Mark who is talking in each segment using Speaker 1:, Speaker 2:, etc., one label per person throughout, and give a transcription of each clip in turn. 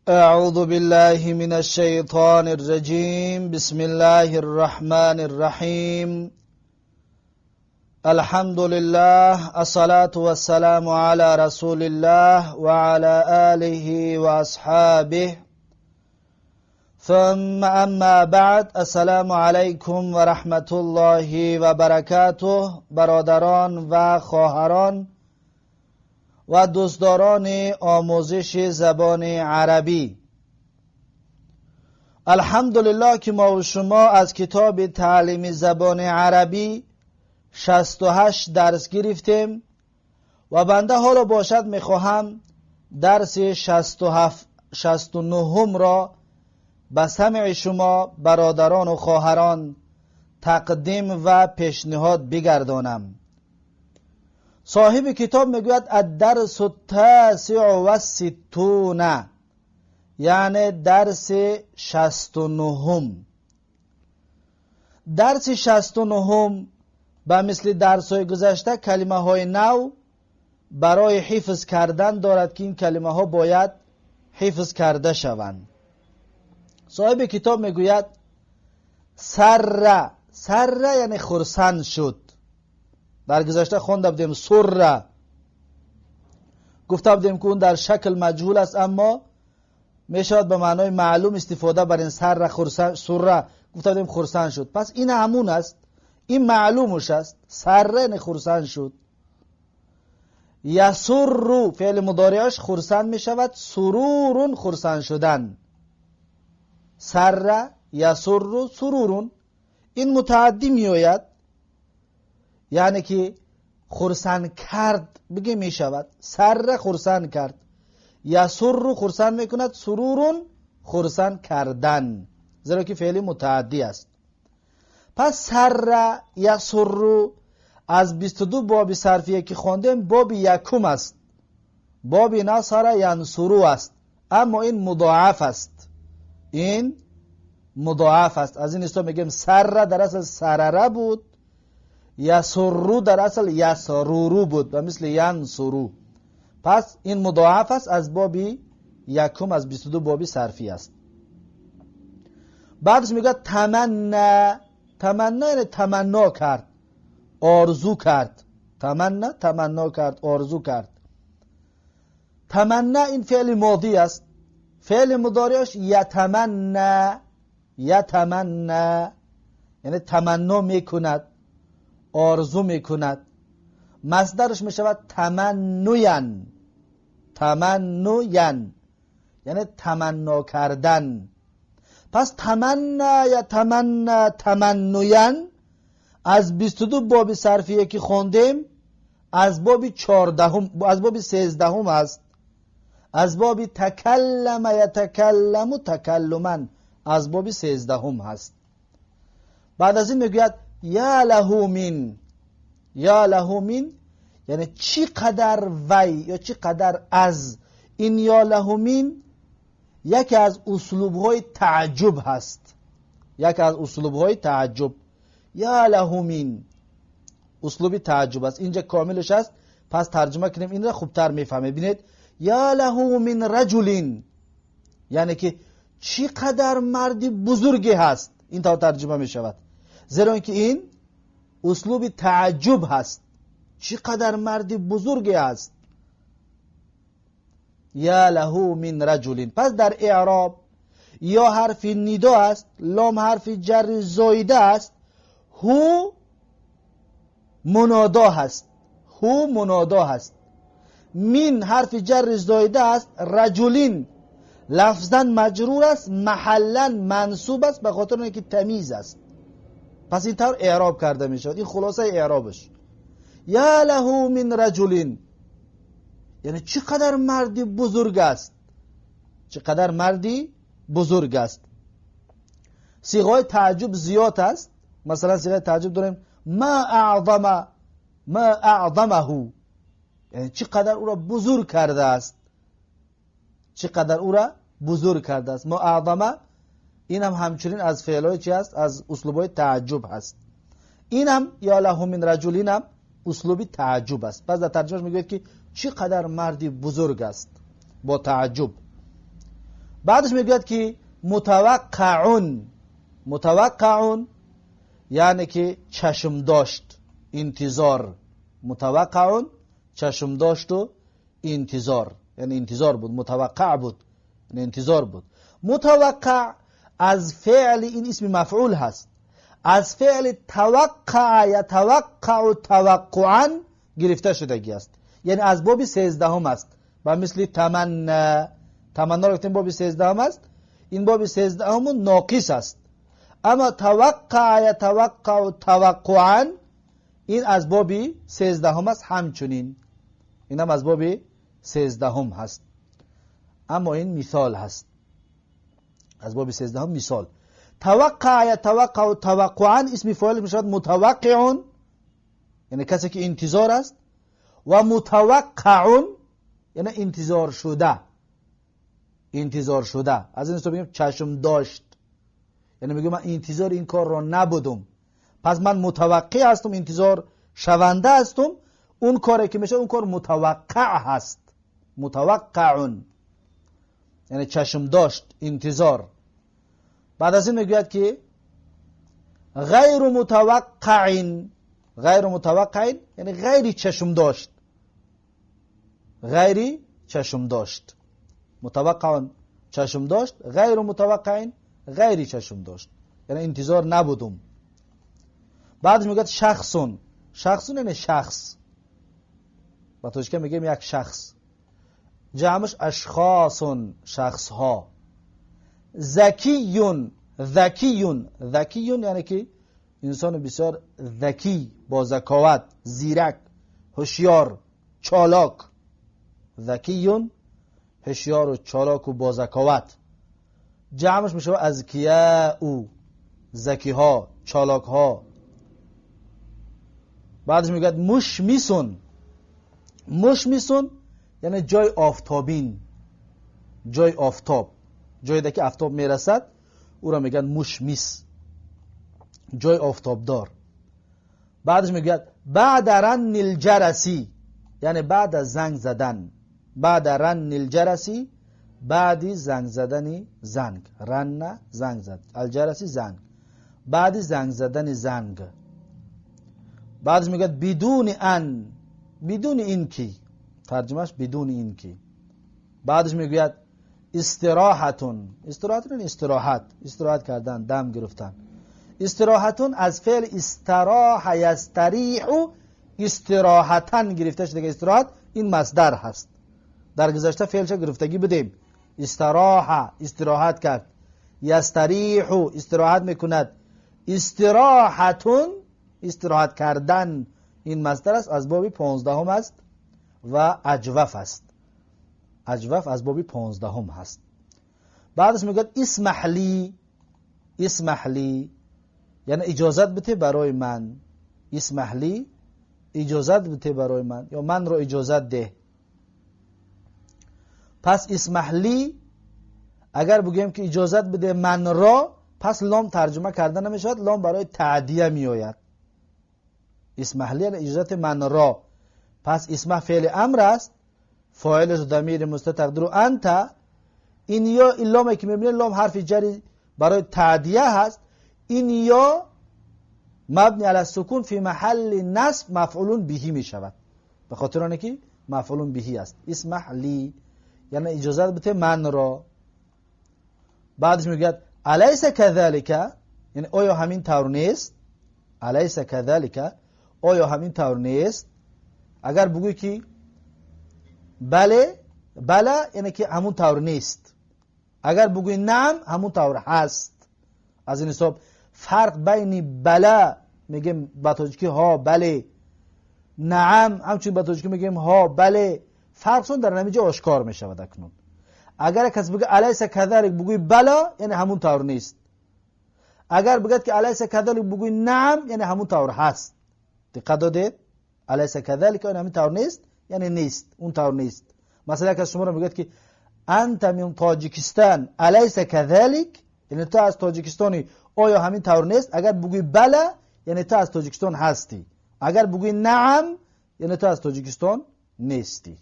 Speaker 1: أعوذ بالله من الشيطان الرجيم. بسم الله الرحمن الرحيم. الحمد لله، الصلاة والسلام على رسول الله وعلى آله وأصحابه، ثم أما بعد. السلام علیکم و رحمت الله و برکاته. برادران و خواهران و دوستداران آموزش زبان عربی، الحمدلله که ما و شما از کتاب تعلیم زبان عربی 68 درس گرفتیم و بنده حالا باشد میخواهم درس 67 69 را به سمع شما برادران و خواهران تقدیم و پیشنهاد بگردانم. صاحب کتاب میگوید الدرس التاسع والستون، یعنی درس 69. درس 69 به مثل درس های گذشته کلمه های نو برای حفظ کردن دارد که این کلمه ها باید حفظ کرده شوند. صاحب کتاب میگوید سر، سر یعنی خرسند شد. در گذشته خوانده بودیم سر، گفته بودیم که اون در شکل مجهول است، اما میشود به معنای معلوم استفاده بر این. سر خرسند، سر گفته بودیم خرسند شد، پس این همون است، این معلومش است. سر یعنی خرسند شد. یسر فعل مضارعش خرسند میشود، سرور خرسند شدن. سر یسر سرور، این متعدی میآید، یعنی که خرسند کرد بگه میشود. سر خرسند کرد، یسر خرسند میکند، سرور خرسند کردن، زیرا که فعل متعدی است. پس سر یسر از 22 باب صرفیه که خواندیم باب یکم است، باب نصر ینصرو است، اما این مضاعف است، این مضاعف است. از این حساب میگیم سر در اصل سرره بود، یسرو در اصل یسرورو بود و مثل ینصرو. پس این مضاعف است، از باب یکم از 22 باب صرفی است. بعدش میگه تمنا، تمنا یعنی تمنا کرد، آرزو کرد. تمنا تمنا کرد، آرزو کرد. تمنا این فعل ماضی است، فعل مضارعش یتمنا، یتمنا یعنی تمنا میکند، آرزو میکند. مصدرش میشود تمنوین، تمنوین یعنی تمنا کردن. پس تمنا یتمنا تمنوین از 22 باب صرفیه که خواندیم از باب 14، از باب 13 است، از باب تکلم یتکلم تکلما، از باب 13 هست. بعد از این میگوید یا له من، یا له من یعنی چی قدر وی یا چی قدر از. این یا له من یکی از اسلوب های تعجب هست، یکی از اسلوب های تعجب. یا له من اسلوب تعجب است، اینجا کاملش است. پس ترجمه کنیم این را خوبتر میفهمه. ببینید یا له من رجل یعنی که چی قدر مردی بزرگی هست، این تا ترجمه می شود، زیرا اینکه این اسلوب تعجب هست، چی قدر مردی بزرگی هست. یا له من رجل. پس در اعراب یا حرف ندا است، لام حرف جر زایده است، هو منادا هست، هو منادا هست، من حرف جر زایده است، رجلین لفظا مجرور است، محلا منصوب است به خاطر اینکه تمیز است. پس این طور اعراب کرده می شود. این خلاصه اعرابش. یا له من رجلین یعنی چقدر مردی بزرگ است، چقدر مردی بزرگ است. صیغه تعجب زیاد است. مثلا صیغه تعجب داریم ما اعظم، ما اعظمه یعنی چقدر او را بزرگ کرده است، چقدر او را بزرگ کرده است. ما اعظم این هم همچنین از فعلای چی است؟ از اسلوبهای تعجب هست. این هم یا له من رجلین هم اسلوب تعجب است. پس در ترجمهش میگوید که چقدر مردی بزرگ است با تعجب. بعدش میگوید که متوقعون. متوقعون یعنی که چشم داشت، انتظار. متوقعون چشم داشت و انتظار، یعنی انتظار بود، متوقع بود، یعنی انتظار بود. متوقع از فعل، این اسم مفعول هست، از فعل توقع یتوقع توقعا گرفته شدگی است، یعنی از باب 13 است و مثل تمنا. تمنا رو گفتیم باب 13 است، این باب 13 ناقص است. اما توقع یتوقع توقعا این از باب 13 است، همچنین این هم از باب 13 هست، اما این مثال هست، از باب 13 مثال. توقع یتوقع توقعا اسم فاعل میشود متوقعون، یعنی کسی که انتظار است، و متوقعون یعنی انتظار شده. انتظار شده از این میگیم چشم داشت، یعنی میگم من انتظار این کار را نبودم، پس من متوقع هستم، انتظار شونده هستم، اون کاری که میشه اون کار متوقع هست. متوقعون یعنی چشم داشت، انتظار. بعد از این میگوید که غیر متوقعین. غیر متوقعین یعنی غیری چشم داشت، غیری چشم داشت. متوقعون چشم داشت، غیر متوقعین غیری چشم داشت، یعنی انتظار نبودم. بعدش میگه شخصون. شخصون یعنی شخص، با تاجیکی میگیم یک شخص، جمعش اشخاصون شخص ها. ذکیون، ذکیون، ذکیون یعنی که انسان بسیار ذکی، با ذکاوت، زیرک، هوشیار، چالاک. ذکیون هوشیار و چالاک و با ذکاوت. جمعش میشه اذکیاء، ذکی ها، چالاک ها. بعدش میگه مشمسون. مشمسون یعنی جای آفتابین، جای آفتاب، جایی که آفتاب میرسد او را میگن مشمس، جای آفتابدار. بعدش میگه بعد رن الجرسی، یعنی بعد از زنگ زدن. بعد رن الجرسی، بعد زنگ زدن زنگ، رن زنگ زد، الجرسی زنگ، بعد زنگ زدن زنگ. بعدش میگه بدون ان، بدون اینکی، ترجمهش بدون اینکی. بعدش میگوید استراحتون. استراحتون استراحت، استراحت کردن، دم گرفتن. استراحتون از فعل استراح یستریح استراحتن گرفته شده که استراحت این مصدر هست. در گذشته فعلش گرفتگی بدیم. استراح استراحت کرد، یستریح استراحت میکند، استراحتون استراحت کردن، این مصدر است، از باب 15 است و اجوف است. اجوف از باب 15 هست. بعدش میگه اسمح لی. اسمح لی یعنی اجازت بده برای من. اسمح لی اجازت بده برای من، یا من رو اجازت ده. پس اسمح لی اگر بگیم که اجازت بده من را، پس لام ترجمه کرده نمیشود، لام برای تعدیه میآید. اسمح لی یعنی اجازت من را. پس اسمح فعل امر است، فاعلش ضمیر مستتر انت. این یا این لام که میبینید لام حرف جری برای تعدیه هست. این یا مبنی علی السکون فی محل نصب مفعول بهی می شود، به خاطر آنکه مفعول بهی است. اسمح لی یعنی اجازت بده من را. بعدش میگه الیس کذالک، یعنی آیا همین طور نیست؟ الیس کذالک، آیا همین طور نیست؟ اگر بگویی که بله، بله یعنی که همون طور نیست. اگر بگویی نعم همون طور هست. از این حساب فرق بین بله میگیم با تاجیکی ها بله، نعم همچنین با تاجیکی میگیم ها بله، فرقشون در نمیجه آشکار میشود. اکنون اگر کس بگه الیس کذالک بگوی بله یعنی همون طور نیست. اگر بگه که الیس کذالک بگوی نعم یعنی همون طور هست. دقت دادید؟ الیس کذالک یعنی همین طور نیست، یعنی نیست، اون طور نیست. مثلا کس شما رو میگه که انت من تاجیکستان الیس کذالک، یعنی تو از تاجیکستانی، آیا همین طور نیست؟ اگر بگوی بله یعنی تو از تاجیکستان هستی، اگر بگوی نعم یعنی تو از تاجیکستان نیستی.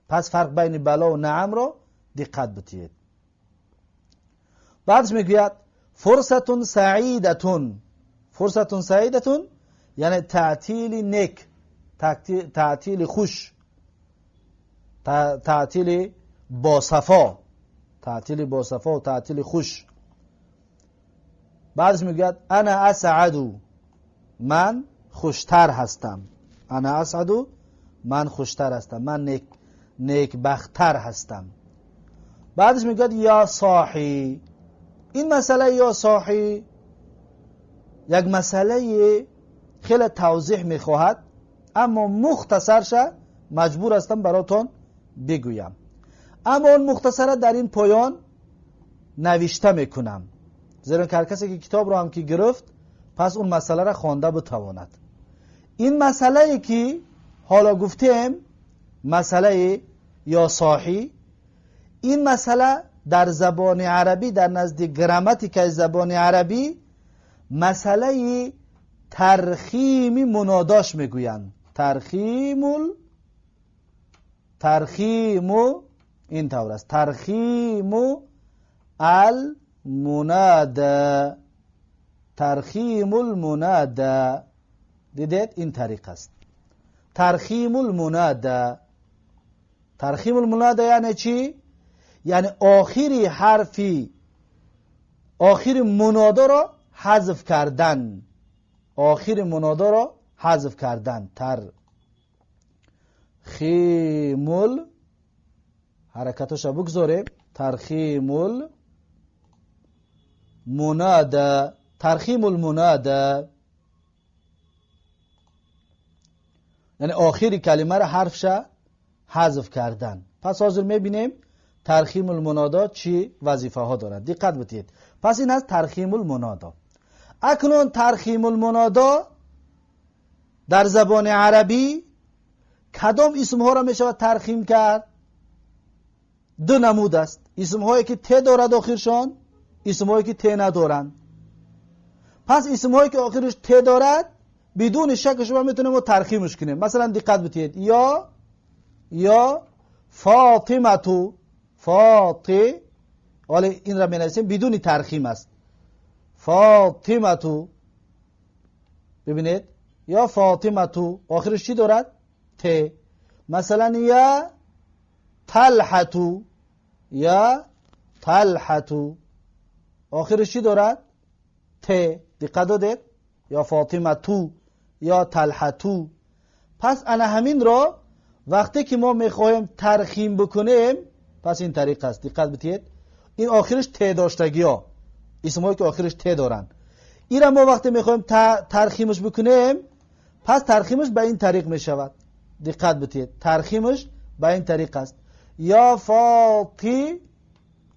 Speaker 1: پس فرق بین بلا و نعم رو دقت بتید. بعدش میگوید فرصت سعیدتون. فرصت سعیدتون یعنی تعطیل نیک، تعطیل خوش، تعطیل با صفا، تعطیل با صفا و تعطیل خوش. بعدش میگوید انا اسعدو، من خوشتر هستم. انا اسعدو، من خوشتر هستم، من نیکبختتر هستم. بعدش میگوید یا صاحی. این مسئله یا صاحی یک مسئله خیلی توضیح میخواهد، اما مختصرش مجبور هستم براتون بگویم. اما اون مختصره در این پایان نوشته میکنم، زیرا که هر کسی که کتاب رو هم که گرفت پس اون مسئله را خوانده بتواند. این مسئله که حالا گفتیم، مسئله یا صاحی، این مسئله در زبان عربی، در نزد گراماتیک زبان عربی، مسئله ترخیم مناداش میگویند. ترخیم این طور است، ترخیم المنادى، ترخیم المنادى. دیدید این طریق است، ترخیم المنادى. ترخیم المنادى یعنی چی؟ یعنی آخری حرفی، آخر منادا را حذف کردن، آخر منادا را حذف کردن. ترخیم، حرکتش بگذاریم، ترخیم المنادى، ترخیم المنادى یعنی آخری کلمه را حرفش حذف کردن. پس حاضر میبینیم ترخیم المنادا چی وظیفه ها دارد. دقت بدید. پس این از ترخیم المنادا. اکنون ترخیم المنادا در زبان عربی کدام اسم ها را می شود ترخیم کرد؟ دو نمود است: اسم هایی که ت دارد آخرشان، اسم هایی که ت ندارند. پس اسم هایی که آخرش ت دارد بدون شک شما میتونیم ترخیمش کنیم. مثلا دقت بدید، یا فاطمه، فاطی، ولی این را می نویسیم بدون ترخیم است، فاطمه. ببینید یا فاطمه آخرش چی دارد؟ ت. مثلا یا طلحه، یا طلحه آخرش چی دارد؟ ت. دقت دادید؟ یا فاطمه یا طلحه. پس انا همین را وقتی که ما میخواهیم ترخیم بکنیم، پس این طریق است. دقت بدید، این آخرش ت داشتگی ها، اسمهایی که آخرش ت دارن، این را ما وقتی میخوایم ترخیمش بکنیم، پس ترخیمش به این طریق میشود. دقت بدید، ترخیمش به این طریق است. یا فاطی،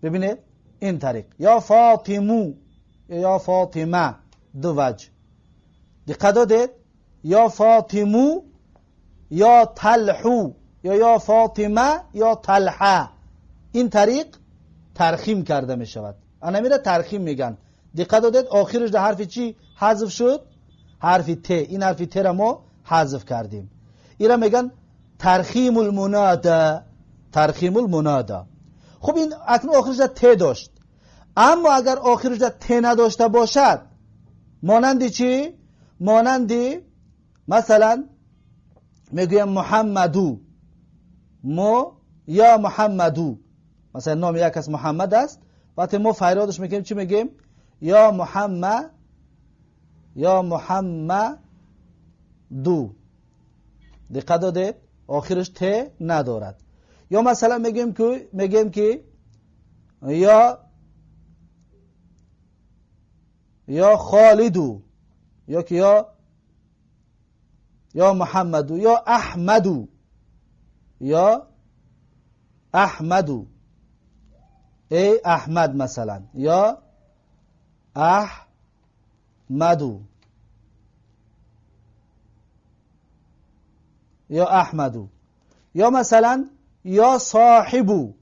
Speaker 1: ببینید این طریق، یا فاطمو یا فاطمه، دو وجه. دقت دادید؟ یا فاطمو یا طلحو یا فاطمه یا طلحه، این طریق ترخیم کرده می شود. انا میره ترخیم میگن. دقت دادید آخرش در حرف چی حذف شد؟ حرف ت. این حرف ت را ما حذف کردیم. این را میگن ترخیم المنادا، ترخیم المنادا. خب این اکنون آخرش در ت داشت، اما اگر آخرش در ت نداشته باشد، مانند چی؟ مانند مثلا میگویم محمدو، مو یا محمدو، مثلا نام یک از محمد است، وقتی ما فریادش میکنیم چی میگیم؟ یا محمد، یا محمدو. دقت دادید؟ آخرش ت ندارد. یا مثلا میگیم که یا خالدو، یا که یا محمدو، یا احمدو، یا احمدو، ای احمد مثلا، یا احمدو، یا احمدو، یا مثلا یا صاحبو،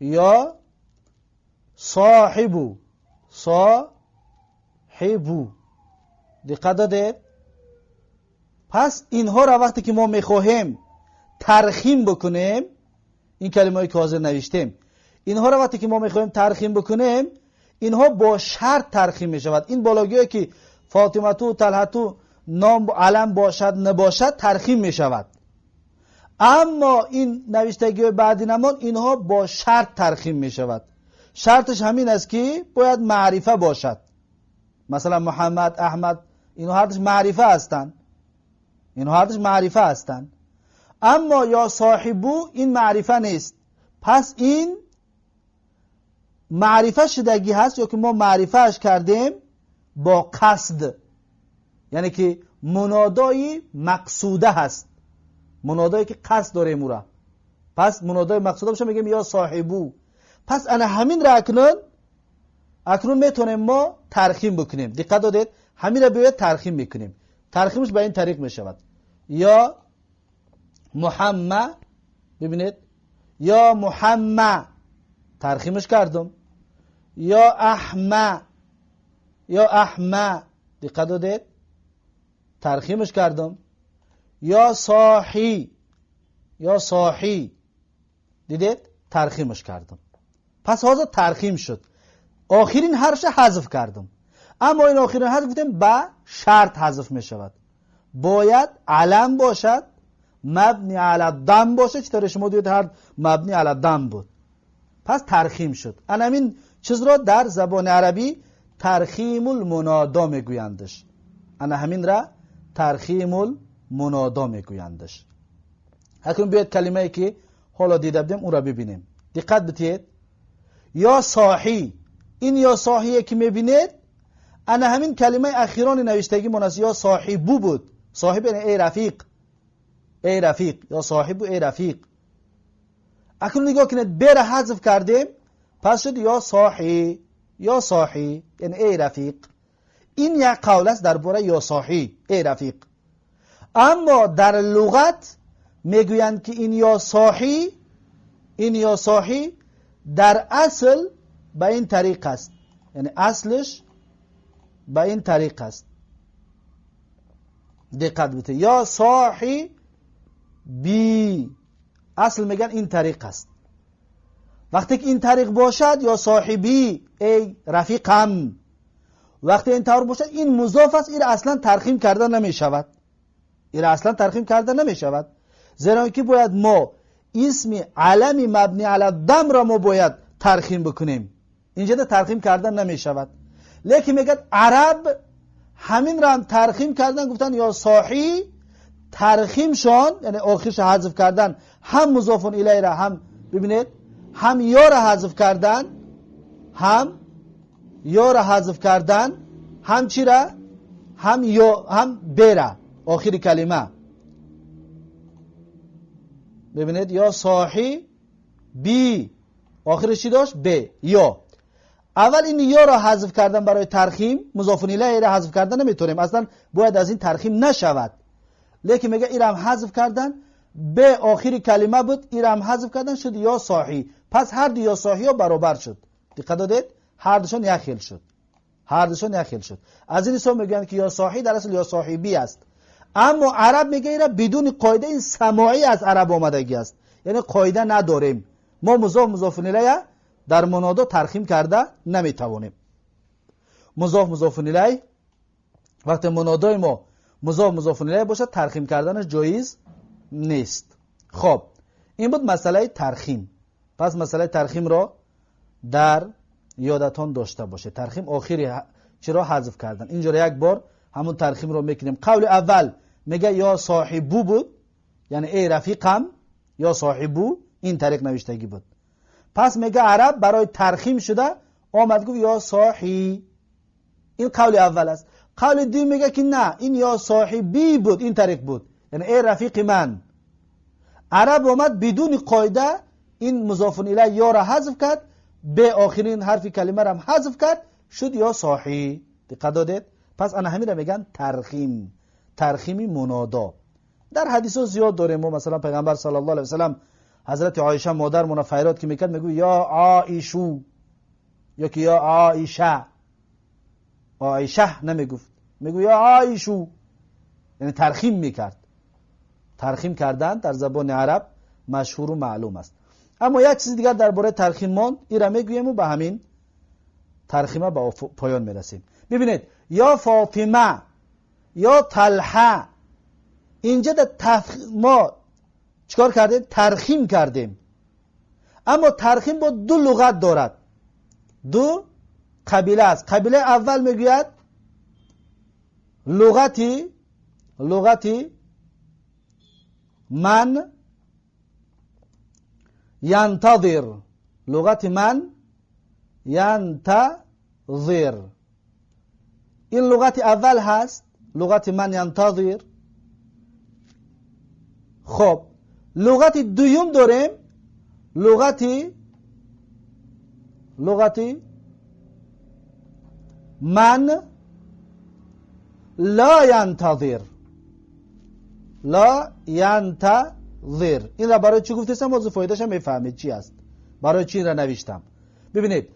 Speaker 1: یا صاحبو، صاحبو. دقت دادید؟ پس اینها را وقتی که ما میخواهیم ترخیم بکنیم، این کلمه‌ای که حاضر نوشتیم، اینها را وقتی که ما میخواهیم ترخیم بکنیم، اینها با شرط ترخیم می شود. این بالاگیه که فاطمه تو طلحه نام علم باشد نباشد ترخیم می شود. اما این نوشتگی بعدی نمان اینها با شرط ترخیم می شود. شرطش همین است که باید معرفه باشد. مثلا محمد، احمد، اینها هر دوش معرفه هستند. اینها هر دوش معرفه هستند. اما یا صاحبو این معرفه نیست. پس این معرفه شدگی هست یا که ما معرفهش کردیم با قصد، یعنی که منادای مقصوده هست، منادایی که قصد داریم او را. پس منادای مقصوده باشه میگیم یا صاحبو. پس انا همین را اکنون میتونیم ما ترخیم بکنیم. دقت دادید، همین را باید ترخیم میکنیم. ترخیمش به این طریق میشود: یا محمد، ببینید، یا محمد ترخیمش کردم، یا احمد، یا احمد، دقت دادید، ترخیمش کردم، یا صاحی، یا صاحی، دیدید، ترخیمش کردم. پس حاضر ترخیم شد. آخرین حرفش حذف کردم. اما این آخرین حرف گفتیم به شرط حذف می شود. باید علم باشد، مبنی علی دم باشه. چطور شما دیدید هر مبنی علی دم بود. پس ترخیم شد. همین چیز را در زبان عربی ترخیم المنادا میگویندش. انا همین را ترخیم المنادا میگویندش. اکنون بیاید کلمه ای که حالا دیده بودیم اون را ببینیم. دقت بتید. یا صاحی، این یا صاحیه که میبینید انا همین کلمه اخیران نوشتگی من است، یا صاحبو بود. صاحب یعنی ای رفیق، ای رفیق، یا صاحبو ای رفیق. اکنون نگاه کنید، بره حذف کردیم، پس شد یا صاحی، یا صاحی، یعنی ای رفیق. این یک قول است درباره یا صاحی، ای رفیق. اما در لغت میگویند که این یا صاحی، این یا صاحی در اصل به این طریق است، یعنی اصلش به این طریق است. دقت بده، یا صاحی بی، اصل میگن این طریق است. وقتی که این طریق باشد یا صاحبی، ای رفیقم، وقتی این طور باشد این مضاف است، این اصلا ترخیم کرده نمی شود. این اصلا ترخیم کرده نمی شود، زیرا که باید ما اسم علمی مبنی علی دم را ما باید ترخیم بکنیم. اینجا ترخیم کردن نمی شود. لیکن میگه عرب همین را هم ترخیم کردن، گفتن یا صاحی، ترخیم شان یعنی آخرش حذف کردن، هم مضاف الیه را، هم ببینید، هم یا را حذف کردن، هم یا را حذف کردن، هم چی را، هم یا، هم ب را، آخر کلمه. ببینید یا صاحی بی، آخرش چی داشت؟ ب، یا. اول این یا را حذف کردن برای ترخیم، مضاف الیه را حذف کردن نمیتونیم، اصلا باید از این ترخیم نشود. لیکن میگه این هم حذف کردن، به آخر کلمه بود، این هم حذف کردن، شد یا صاحی. پس هر دو یا صاحی ها برابر شد. دقت دادید، هر دوشون یک خیل شد، هر دوشون یک خیل شد. از این حساب میگن که یا صاحی در اصل یا صاحبی است. اما عرب میگه اینا بدون قاعده، این سماعی از عرب آمدگی است، یعنی قاعده نداریم ما. مضاف مضاف الیه در منادا ترخیم کرده نمیتوانیم. مضاف مضاف الیه وقتی منادای ما مضاف مضاف الیه باشد ترخیم کردنش جایز نیست. خب این بود مسئله ترخیم. پس مسئله ترخیم را در یادتان داشته باشه. ترخیم آخری چرا حذف کردن؟ اینجا یک بار همون ترخیم رو میکنیم. قول اول میگه یا صاحبو بود، یعنی ای رفیقم، یا صاحبو، این طریق نوشتگی بود. پس میگه عرب برای ترخیم شده آمد گفت یا صاحی. این قول اول است. قول دوم میگه که نه، این یا صاحبی بود، این طریق بود، یعنی ای رفیق من. عرب آمد بدون قاعده این مضاف الیه یا را حذف کرد، به آخرین حرف کلمه را هم حذف کرد، شد یا صاحی. دقت دادید؟ پس انا همین را میگن ترخیم، ترخیم منادا. در حدیث ها زیاد داریم. ما مثلا پیغمبر صلی الله علیه و سلم حضرت عایشه مادرمون فریاد که میکرد میگو یا عایشو، یا که یا عایشه، عایشه نمیگفت، میگو یا عایشو، یعنی ترخیم میکرد. ترخیم کردن در زبان عرب مشهور و معلوم است. اما یک چیز دیگر درباره ترخیم ماند، این را میگویم و به همین ترخیمه به پایان میرسیم. ببینید یا فاطمه یا طلحه، اینجا در ما چیکار کردیم؟ ترخیم کردیم. اما ترخیم با دو لغت دارد، دو قبیله است. قبیله اول میگوید لغتی من ینتظر، لغت من ینتظر، این لغت اول هست، لغت من ینتظر. خب لغت دوم داریم، لغتی من لا ینتظر، لا ینتظر. این را برای چی گفتم؟ موضوع فایده‌اش هم میفهمید چی است، برای چی این را نوشتم. ببینید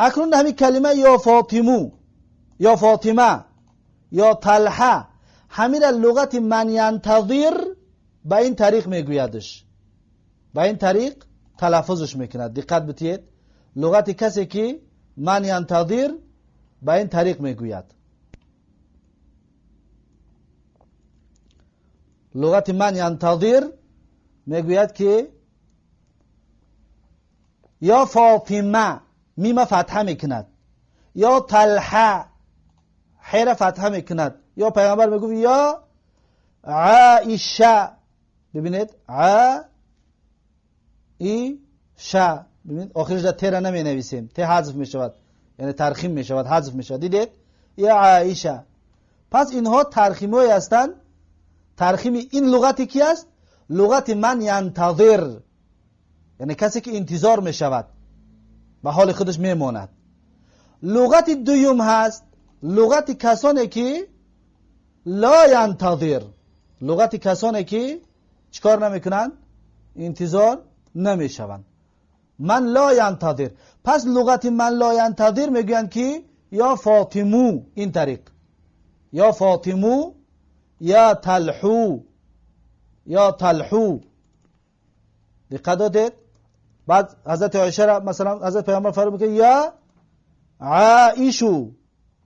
Speaker 1: اکنون همین کلمه یا فاطمو یا فاطمه یا طلحه، همین را لغت من ینتظر به این طریق میگویدش، به این طریق تلفظش میکند. دقت بتید، لغت کسی که من ینتظر به این طریق میگوید. لغت من ینتظر میگوید که یا فاطمه میم فتحه میکند، یا طلحه حیر فتحه میکند، یا پیامبر میگوید یا عایشه. ببینید عایشه، ببینید آخرش در ت را نمی نویسیم، ت حذف میشود، یعنی ترخیم میشود، حذف میشود. دیدید یا عایشه. پس اینها ترخیم‌هایی هستند. ترخیم این لغتی کی است؟ لغت من ینتظر، یعنی کسی که انتظار میشود، به حال خودش میماند. لغت دوم هست لغت کسانی که لا ینتظر، لغت کسانی که چیکار نمیکنند؟ انتظار نمیشوند. من لا ینتظر. پس لغت من لا ینتظر میگویند که یا فاطمو، این طریق، یا فاطمو یا طلحو، یا طلحو. دقت دادید؟ بعد حضرت عایشه را مثلا حضرت پیامبر فرمود که یا عائشو،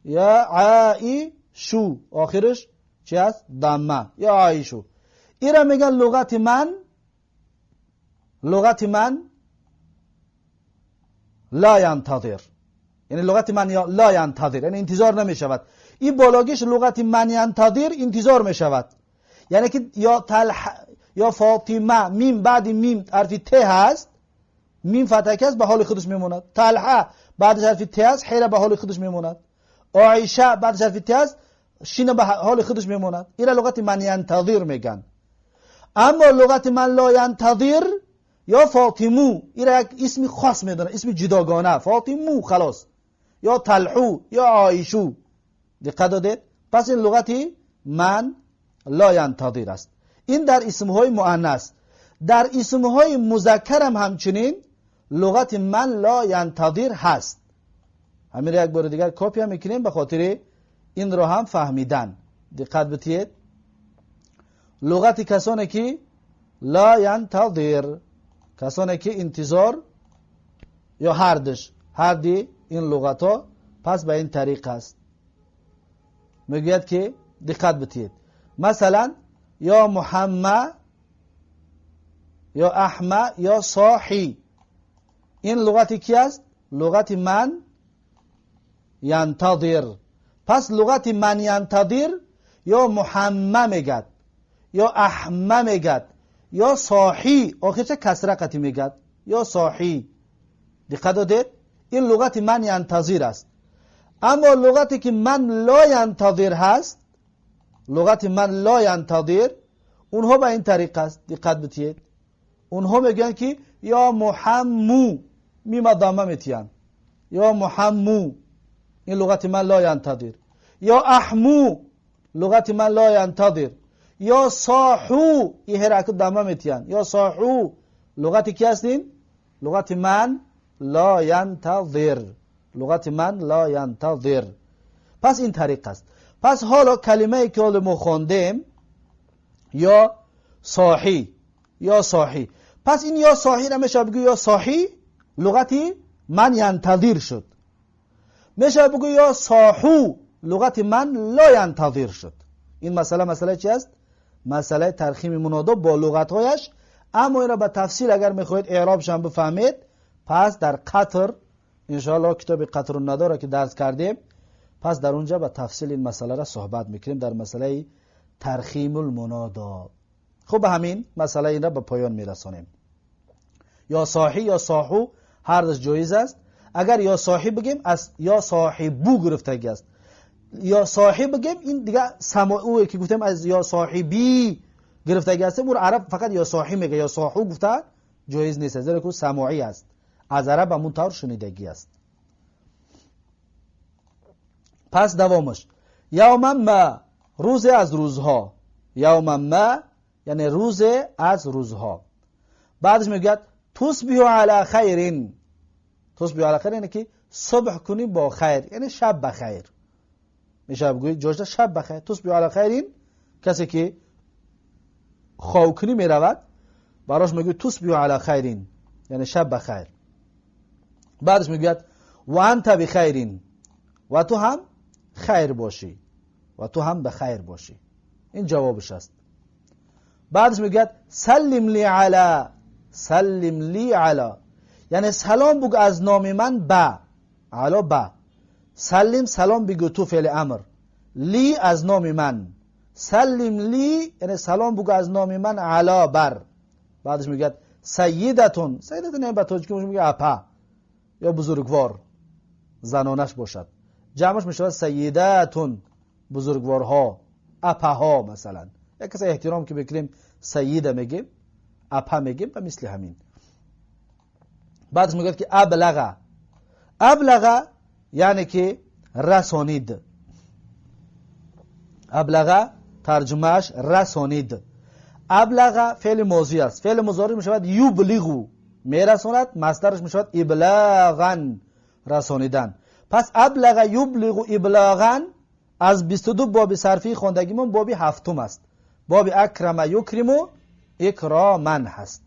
Speaker 1: یا عائشو، آخرش چی است؟ ضمه، یا عائشو. این را میگن لغت من، لغت من لا ینتظر، یعنی لغت من لا ینتظر یعنی انتظار نمی شود. این بالاگیش لغت من ینتظر انتظار می شود، یعنی که یا طلح یا فاطمه، میم بعد میم حرف ت هست، میم فتحه است به حال خودش میموند. طلحه بعد حرف ت هست، حیره به حال خودش میموند. عایشه بعد حرف ت هست، شین به حال خودش میموند. این لغت من ینتظر میگن. اما لغت من لا ینتظر یا فاطمو، این یک اسم خاص میدونه، اسم جداگانه، فاطمو خلاص، یا طلحو یا عایشو. دقت دادید؟ پس این لغتی من لا ینتظر است. این در اسمهای مؤنث. در اسمهای مذکر هم همچنین لغت من لا ینتظر هست. همین یک بار دیگر کپی هم میکنیم به خاطر این رو هم فهمیدن. دقت بتید، لغت کسانی که لا ینتظر، کسانی که انتظار یا هردش، هر دی این لغت ها پس به این طریق است. میگوید که دقت بتید، مثلا یا محمد یا احمد یا صاحی، این لغتی کی است؟ لغت من ینتظر. پس لغت من ینتظر یا محمد میگد یا احمد میگد یا صاحی، آخرش کسره قطی میگد، یا صاحی. دقت دادید؟ این لغت من ینتظر است. اما لغتی که من لا ینتظر هست، لغت من لا ینتظر، اونها به این طریق است. دقت بتید، اونها میگن که یا محمو، میم ضمه میتیان، یا محمو، این لغت من لا ینتظر. یا احمو، لغت من لا ینتظر. یا صاحو، این حرکت ضمه میتیان، یا صاحو، لغت کی هستین؟ لغت من لا ینتظر، لغت من لا ینتظر. پس این طریق است. پس حالا کلمه که حالا ما خواندیم یا صاحی، یا صاحی، پس این یا صاحی را میشه بگو یا صاحی، لغتی من ینتظر شد. میشه بگو یا صاحو، لغت من لا ینتظر شد. این مسئله مسئله چی است؟ مسئله ترخیم منادا با لغتهایش. اما این را به تفصیل اگر میخواهید اعرابش هم بفهمید، پس در قطر انشاءالله کتاب قطر الندا را که درس کردیم، پس در اونجا به تفصیل این مسئله را صحبت میکنیم در مسئله ترخیم المنادا. خب همین مسئله این را به پایان میرسانیم. یا صاحی یا صاحو هر دوش جایز است. اگر یا صاحی بگیم از یا صاحبو گرفتگی است. یا صاحی بگیم این دیگه سماعوه که گفتیم از یا صاحبی گرفتگی است. اون عرب فقط یا صاحی میگه، یا صاحو گفته جایز نیست، زیرا که سماعی است، از عرب همون طور شنیدگی است. پس دوامش یوما ما، روز از روزها. یوما ما یعنی روز از روزها. بعدش میگه تصبح علی خیر. تصبح علی خیر یعنی که صبح کنی با خیر، یعنی شب بخیر. میشه بگویی جوجه شب بخیر. تصبح علی خیر، کسی که خواب کنی میرود براش میگه تصبح علی خیر، یعنی شب بخیر. بعدش میگوید و انت بخیر، و تو هم خیر باشی، و تو هم به خیر باشی. این جوابش است. بعدش میگوید سلم لی علی. سلم لی علی یعنی سلام بگو از نام من به، علی به. سلم سلام بگو تو فعل امر، لی از نام من. سلم لی یعنی سلام بگو از نام من علی بر. بعدش میگه سیدتون. سیدتون یعنی به تاجیکی میگه اپا یا بزرگوار، زنانش باشد. جمعش میشود سیدتون، بزرگوارها، اپاها. مثلا یک کسی احترام که بکنیم سیده میگیم، اپا میگیم و مثل همین. بعدش میگه که ابلغ. ابلغ یعنی که رسانید. ابلغ ترجمهش رسانید. ابلغ فعل ماضی است. فعل مضارع میشود یبلغ، میرساند. مصدرش میشود ابلاغا، رسانیدن. پس ابلغ یبلغ ابلاغا از 22 باب صرفی خواندگیمون باب هفتم است. باب اکرم یکرم اکراما هست.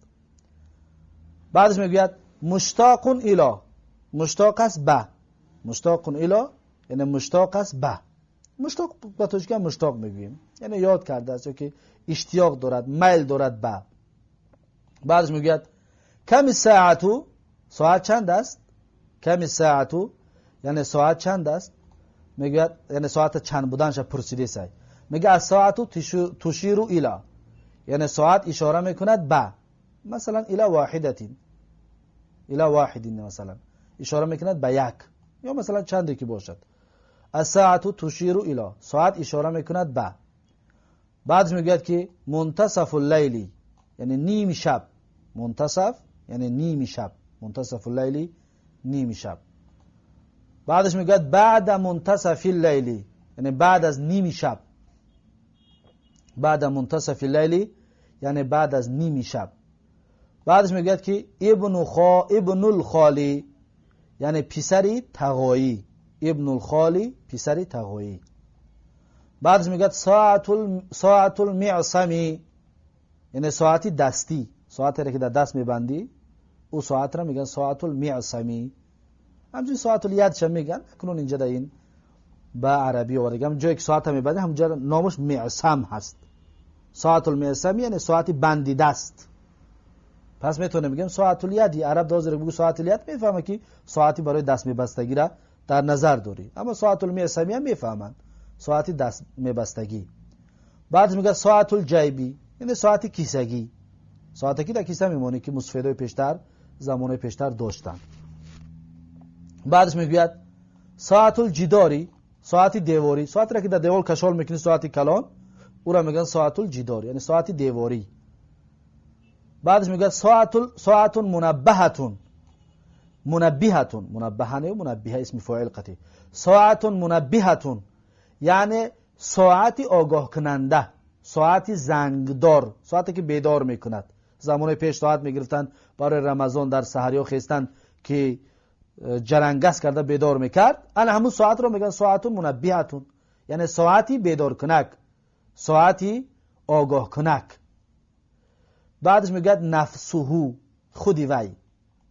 Speaker 1: بعدش میگوید مشتاق الی. مشتاق است به. مشتاق الی یعنی مشتاق است به. مشتاق به تاجیکی مشتاق میگوییم، یعنی یاد کرده است یا که اشتیاق دارد، میل دارد به. بعدش میگوید کم ساعتو. ساعت چند است؟ کم ساعتو یعنی ساعت چند است؟ میگوید یعنی ساعت چند بودنش پرسیده سای. میگه از ساعتو تشیر الی، یعنی ساعت اشاره میکند به. مثلا الی واحدتین، الی واحدین مثلا اشاره میکند به یک، یا مثلا چندی که باشد. الساعة تشیر الی، ساعت اشاره میکند به. بعدش میگوید که منتصف اللیل یعنی نیم شب. منتصف یعنی نیم شب، منتصف اللیل نیم شب. بعدش میگوید بعد منتصف اللیل یعنی بعد از نیم شب. بعد منتصف اللیل یعنی بعد از نیم شب. بعدش میگوید که ابن الخالی یعنی پسری تقایی. ابن الخالی پسری تقایی. بعدش میگه ساعت المعصمی یعنی ساعتی دستی، ساعتی را که در دست میبندی او ساعت را میگن ساعت المعصمی. همچنین ساعت الیدش میگن. اکنون اینجا در این به عربی آورده، هم جایی که ساعت میبندی همونجا نامش معصم هست. ساعت المعصمی یعنی ساعت بندی دست. پس میتونه بگیم ساعت الیدی. عرب دازره بگو ساعت الید میفهمه که ساعتی برای دست میبستگی را در نظر داری. اما ساعت المعصمی هم میفهمند ساعتی دست میبستگی. بعد میگه ساعت الجیبی یعنی ساعت کیسگی، ساعتی که در کیسه میمونه که مسفدای پیشتر زمانه پیشتر داشتن. بعدش میگوید ساعت الجداری، ساعت دیواری، ساعتی را که در دیوار کشال میکنی، ساعت کلان، او را میگن ساعت الجداری یعنی ساعت دیواری. بعدش میگه ساعت منبهتون، منبهتون، منبهانه و منبهه اسم فاعل قطعی. ساعت منبهتون یعنی ساعت آگاه کننده، ساعت زنگدار، ساعتی که بیدار میکند. زمان پیش ساعت میگرفتن برای رمضان در سحری خیستن که جرنگس کرده بیدار میکرد. انا همون ساعت رو میگن ساعت منبهتون یعنی ساعتی بیدار کنک، ساعتی آگاه کنک. بعدش میگه نفسه، خودی وی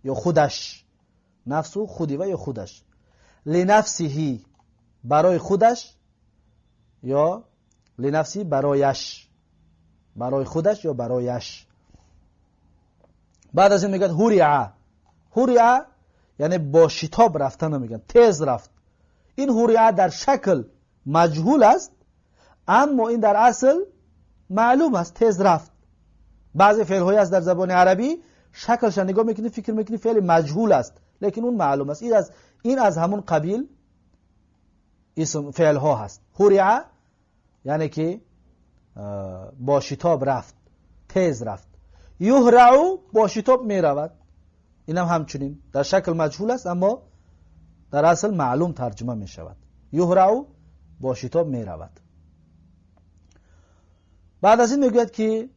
Speaker 1: یا خودش. نفسه خودی وی یا خودش. لنفسه برای خودش یا لنفسی برایش، برای خودش یا برایش. بعد از این میگه هریعه. هریعه یعنی با شتاب رفتن میگن، تیز رفت. این هریعه در شکل مجهول است، اما این در اصل معلوم است، تیز رفت. بعضی فعل های است در زبان عربی شکلش نگاه میکنی فکر میکنی فعل مجهول است، لیکن اون معلوم است. این از همون قبیل اسم فعل ها هست. هریعه یعنی که با شتاب رفت، تیز رفت. یهرع با شتاب میرود، اینم همچنین در شکل مجهول است اما در اصل معلوم ترجمه می شود. یهرع با شتاب می رود. بعد از این میگوید که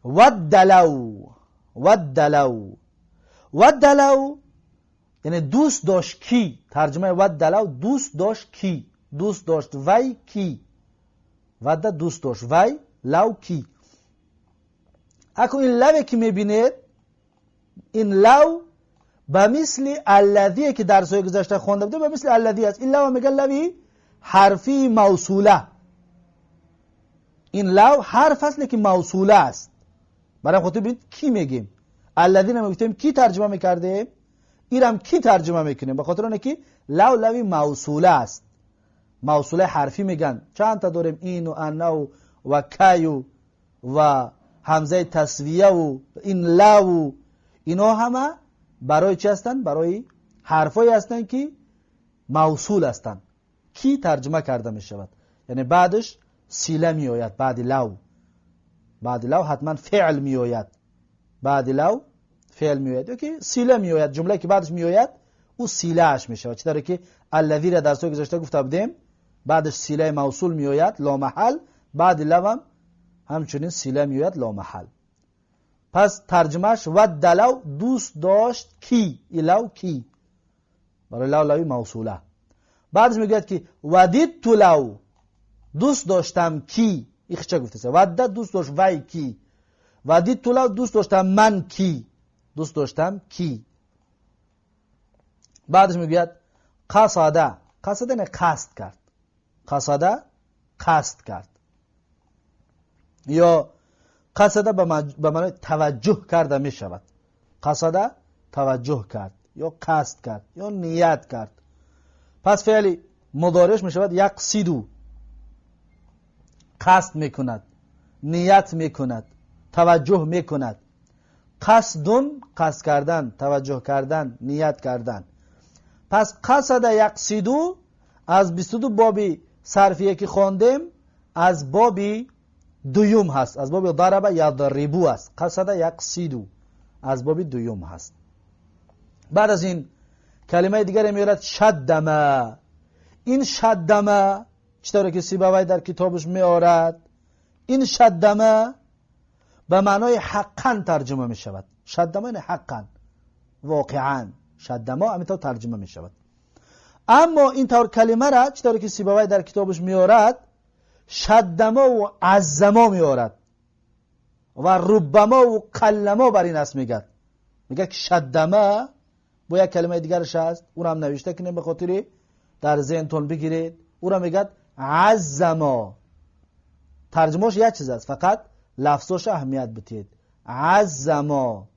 Speaker 1: ودلو. ودلو، ودلو یعنی دوست داشت کی. ترجمه ودلو دوست داشت کی، دوست داشت وی کی. وده دوست داشت، وی لو کی. اکنون این لوی که میبینید، این لو به مثل الذی که در سوی گذشته خوانده بوده، به مثل الذی است. این لو میگن لوی حرفی موصوله. این لو حرف است لیکن موصوله است. برای خاطر ببینید کی میگیم الذی نمیگفتیم کی ترجمه میکردیم، اینم کی ترجمه میکنیم، به خاطر اینکه لو لوی موصوله است. موصوله حرفی میگن. چند تا داریم، این و انا و کی و همزه تسویه و این لو، اینا همه برای چی هستن؟ برای حرفایی هستن که موصول هستن، کی ترجمه کرده می شود. یعنی بعدش صله می آید، بعد لو، بعد لو حتما فعل می آید، بعد لو فعل می آید یا که صله می آید. جمله که بعدش می آید او صله اش می شود. چطوری که الذی را در سوی گذشته گفته بودیم، بعدش صله موصول می آید لا محل، بعد لو هم همچنین صله می آید لا محل. پس ترجمهش ودلو دوست داشت کی، لو کی، برای لو لوی موصوله. بعدش میگوید که ودیدت لو دوست داشتم کی. این چه گفته؟ ودد دوست داشت وی کی، ودیدت لو دوست داشتم من کی، دوست داشتم کی. بعدش میگوید قصده. قصده نه قصد کرد، قصده قصد کرد، یا قصده به معنی توجه کرده می شود. قصده توجه کرد یا قصد کرد یا نیت کرد. پس فعل مضارعش می شود یقصدو، قصد می کند، نیت می کند، توجه می کند. قصدون قصد کردن، توجه کردن، نیت کردن. پس قصد یقصدو از 22 بابی صرفیه که خواندیم از بابی دوم هست، از باب ضرب یضربو است. قصد یقصدو از باب دوم هست. بعد از این کلمه دیگر میارد شدمه. این شدمه چطوره که سیبوی در کتابش میارد، این شدمه به معنای حقا ترجمه می شود. شدمه یعنی حقا، واقعا. شدمه همینطور ترجمه می شود. اما این طور کلمه را چطوره که سیبوی در کتابش میارد، شدما و عظما میارد و ربما و قلما بر این است. میگه میگه که شدما با یک کلمه دیگرش هست، اون هم نوشته کنیم به خاطر در ذهنتون بگیرید. او را میگه عظما. ترجمهش یک چیز است، فقط لفظش اهمیت بدید. عظما،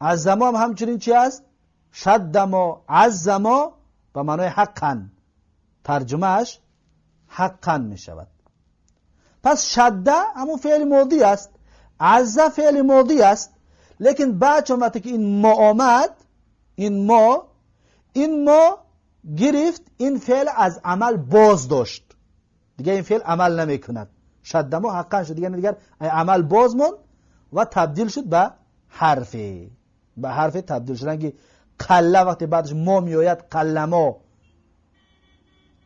Speaker 1: عظما هم همچنین چی است؟ شدما، عظما به معنای حقا، ترجمهش حقا می شود. پس شده همون فعل ماضی است، عزه فعل ماضی است، لیکن بعد چون وقتی که این ما آمد، این ما گرفت، این فعل از عمل باز داشت، دیگه این فعل عمل نمی کند. شده ما حقا شد، دیگه دیگر عمل باز موند و تبدیل شد به حرفی، به حرف تبدیل شد. رنگی قله وقتی بعدش ما میآید، قلما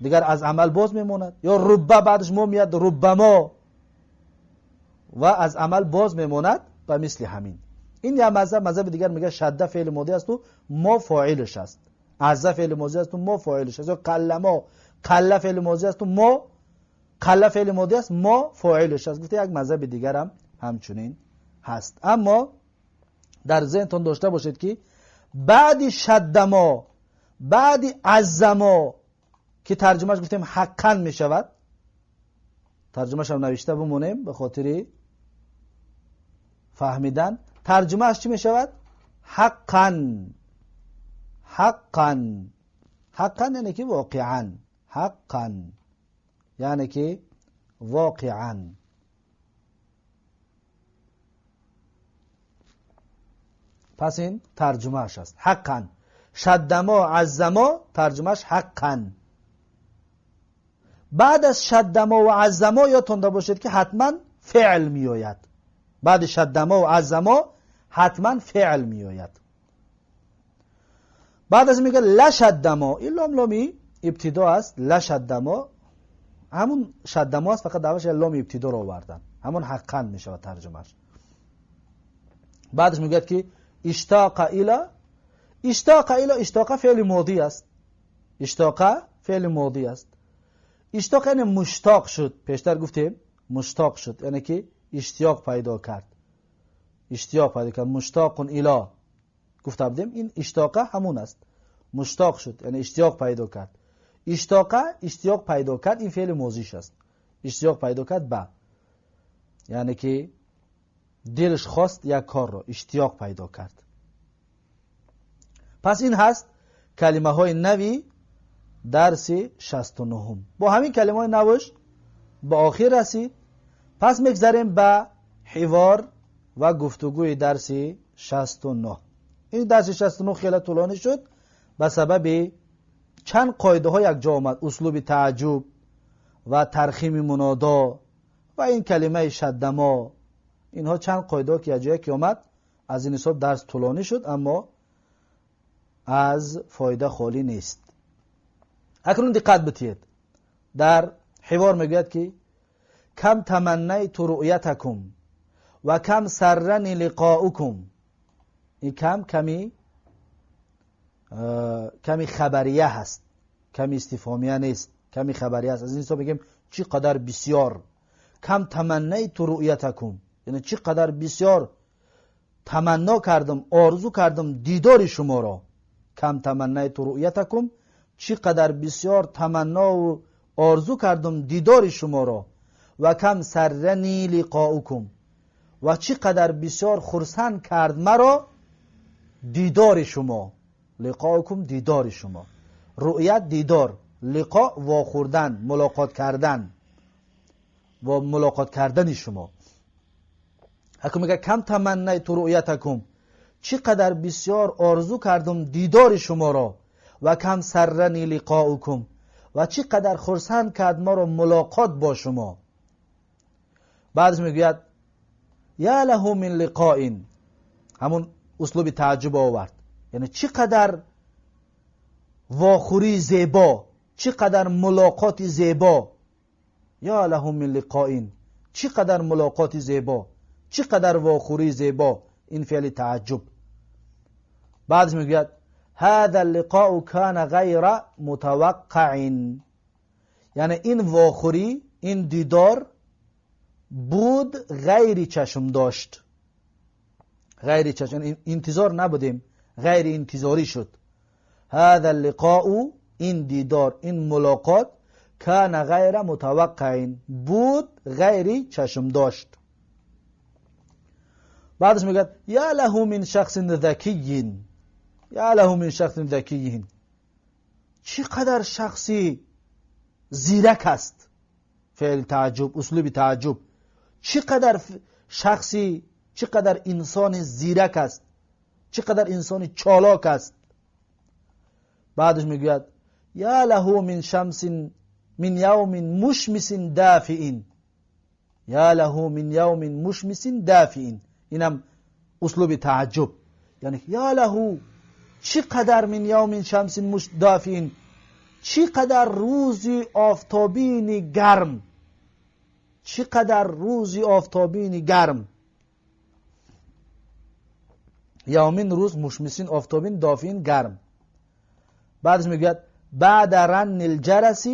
Speaker 1: دیگر از عمل باز میماند، یا ربه بعدش ما میاد، ربما و از عمل باز میماند. به مثل همین این یا مذهب دیگر میگه شده فعل ماضی است و ما فاعلش است، عزه فعل ماضی است و ما فاعلش است، یا قلما قله فعل ماضی است و ما قله فعل ماضی است ما فاعلش است. گفته یک مذهب دیگر هم همچنین هست. اما در ذهنتون داشته باشید که بعد شده ما بعد عظما که ترجمهش گفتیم حقا میشود، ترجمهش هم نوشته بمونیم به خاطر فهمیدن. ترجمهش چی میشود؟ حقا. حقا، حقا یعنی که واقعا، حقا یعنی که واقعا. پس این ترجمهش است حقا. شدما عظما ترجمهش حقا. بعد از شدما و عظما یادتون باشید که حتما فعل میآید. بعد شدما و عظما حتما فعل میآید. بعد از میگه لشدما، این لام لامی ابتدا است. لشدما همون شدما است، فقط اولش لام ابتدا رو آوردن، همون حقا میشود ترجمهش. بعدش میگه که اشتاق الی. اشتاق الی، اشتاق فعل ماضی است. اشتاق فعل ماضی است. اشتاق یعنی مشتاق شد، پیشتر گفتیم مشتاق شد یعنی که اشتیاق پیدا کرد، اشتیاق پیدا کرد. مشتاق الی گفته بودیم، این اشتاق همون است، مشتاق شد یعنی اشتیاق پیدا کرد. اشتاق اشتیاق پیدا کرد، این فعل ماضیش است. اشتیاق پیدا کرد به، یعنی که دلش خواست یک کار را، اشتیاق پیدا کرد. پس این هست کلمه های نوی درس 69. با همین کلمه های نوش به آخر رسید. پس میگذریم به حوار و گفتگوی درس 69. این درس 69 خیلی طولانی شد به سبب چند قاعده ها یک جا آمد، اسلوب تعجب و ترخیم منادا و این کلمه شدما، اینها چند قاعده که یک جای که آمد، از این حساب درس طولانی شد، اما از فایده خالی نیست. اکنون دقت بتید، در حوار میگوید که کم تمنیت رؤیتکم و کم سرنی لقاؤکم. این کم کمی خبریه هست، کمی استفهامیه نیست، کمی خبریه است. از این حساب میگیم چی قدر بسیار. کم تمنیت رؤیتکم یعنی چی قدر بسیار تمنا کردم، آرزو کردم دیدار شما را. کم تمنیت رؤیتکم، چی قدر بسیار تمنا و آرزو کردم دیدار شما را. و کم سرنی لقاؤکم، و چی قدر بسیار خرسند کرد مرا دیدار شما. لقاؤکم دیدار شما، رؤیت دیدار، لقاء واخوردن، ملاقات کردن و ملاقات کردن شما. اکو میگه کم تمنیت رؤیتکم، چی قدر بسیار آرزو کردم دیدار شما را. و کم سرنی لقاؤکم، و چی قدر خرسند کرد ما را ملاقات با شما. بعدش میگوید یا له من لقاء، همون اسلوب تعجب آورد، یعنی چی قدر واخوری زیبا، چی قدر ملاقات زیبا. یا له من لقاء، چی قدر ملاقات زیبا، چی قدر واخوری زیبا، این فعل تعجب. بعدش میگوید هذا اللقاء كان غیر متوقع، یعنی این واخوری، این دیدار بود غیر چشم داشت، غیر چشم، انتظار نبودیم، غیر انتظاری شد. هذا اللقاء، این دیدار، این ملاقات، کان غیر متوقع، بود غیر چشم داشت. بعدش میگه یا له من شخص ذکی، یا له من شخص ذکی، چقدر شخصی زیرک است. فعل تعجب، اسلوب تعجب، چقدر شخصی، چقدر انسان زیرک است، چقدر انسان چالاک است. بعدش میگوید یا له من شمس من یوم مشمس دافئ، یا له من یوم مشمس دافئ، اینم اسلوب تعجب، یعنی یا له چقدر من یوم شمس دافئ، چقدر روزی آفتابین گرم، چقدر روزی آفتابین گرم. یومین روز، مشمسین آفتابین، دافین گرم. بعدش میگوید بعد رن الجرس